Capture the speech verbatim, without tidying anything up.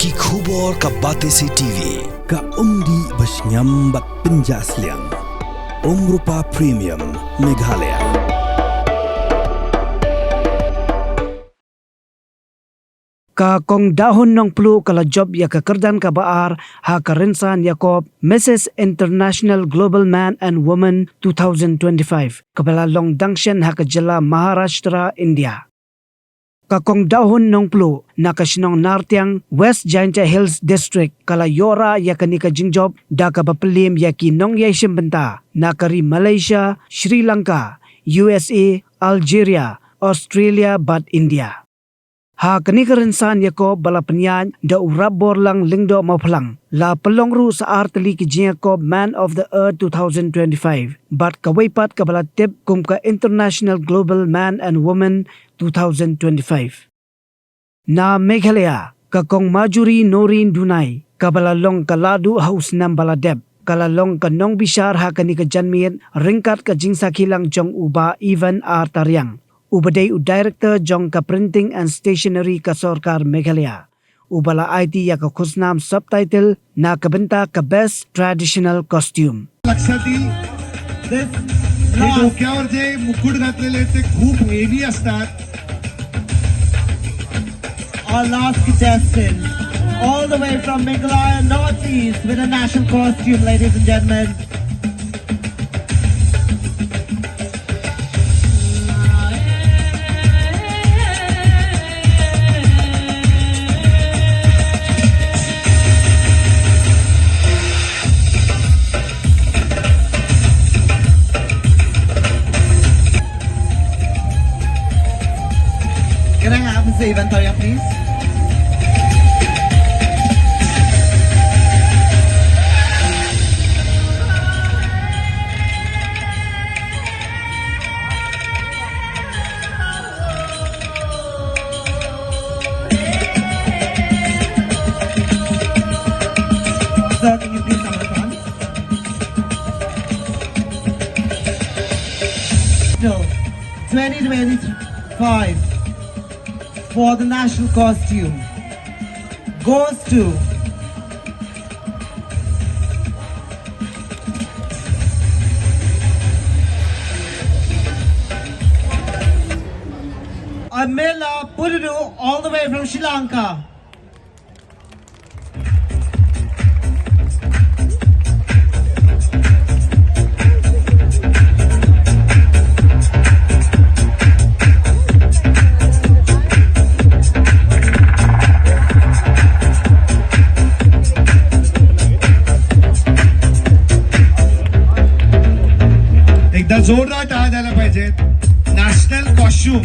Ki khubor ka Batesi T V. Ka umdih ba shngiam bad pynjah sliang. Umrupa Premium, Meghalaya. Ka Kong Dahun Nongpluh ka la jop ïa ka kyrdan kaba ar ha ka rynsan ïakob Missus International Global Man and Woman two thousand twenty-five, kaba la long dang shen ha ka jylla Maharashtra, India. Ka Kong Dahun Nongpluh na ka shnong Nartiang, West Jaintia Hills District, ka la ïoh rah ïa kane ka jingjop da kaba pynliem ïa ki nongïaishim bynta na ka ri Malaysia, Sri Lanka, U S A, Algeria, Australia bad India. Ha kane ka rynsan ïakob ba la pynïaid da u Rapborlang Lyngdoh Mawphlang, la pynlong ruh sa ar tylli ki jingïakob Man of the Earth two thousand twenty-five bad kawei pat kaba la tip kum ka International Global Man and Woman two thousand twenty-five. Na Meghalaya, ka Kong Marjorie Noreen Dunai, kaba la long ka lahduh ha u snem ba la dep, ka la long ka nongbishar ha kane ka janmiet ryngkat ka jingsakhi lang jong u Bah Evan R Tariang, uba dei u Director jong ka Printing and Stationery ka Sorkar Meghalaya, uba la aiti ïa ka khusnam subtitle na ka bynta ka Best Traditional Costume. लक्षात येईल. This हे last डोक्यावर जे मुकुट घातलेले आहेत, ते खूप हेवी असतात. Our last contestant, all the way from Meghalaya Northeast, with a national costume, ladies and gentlemen. Can I have Mister Evan Tariang, please? Sir, can you please come to the front? So, twenty twenty-five for the national costume goes to Amela Pududu, all the way from Sri Lanka. एकदा जोरदार टाळ्या द्यायला पाहिजेत. नॅशनल कॉस्ट्युम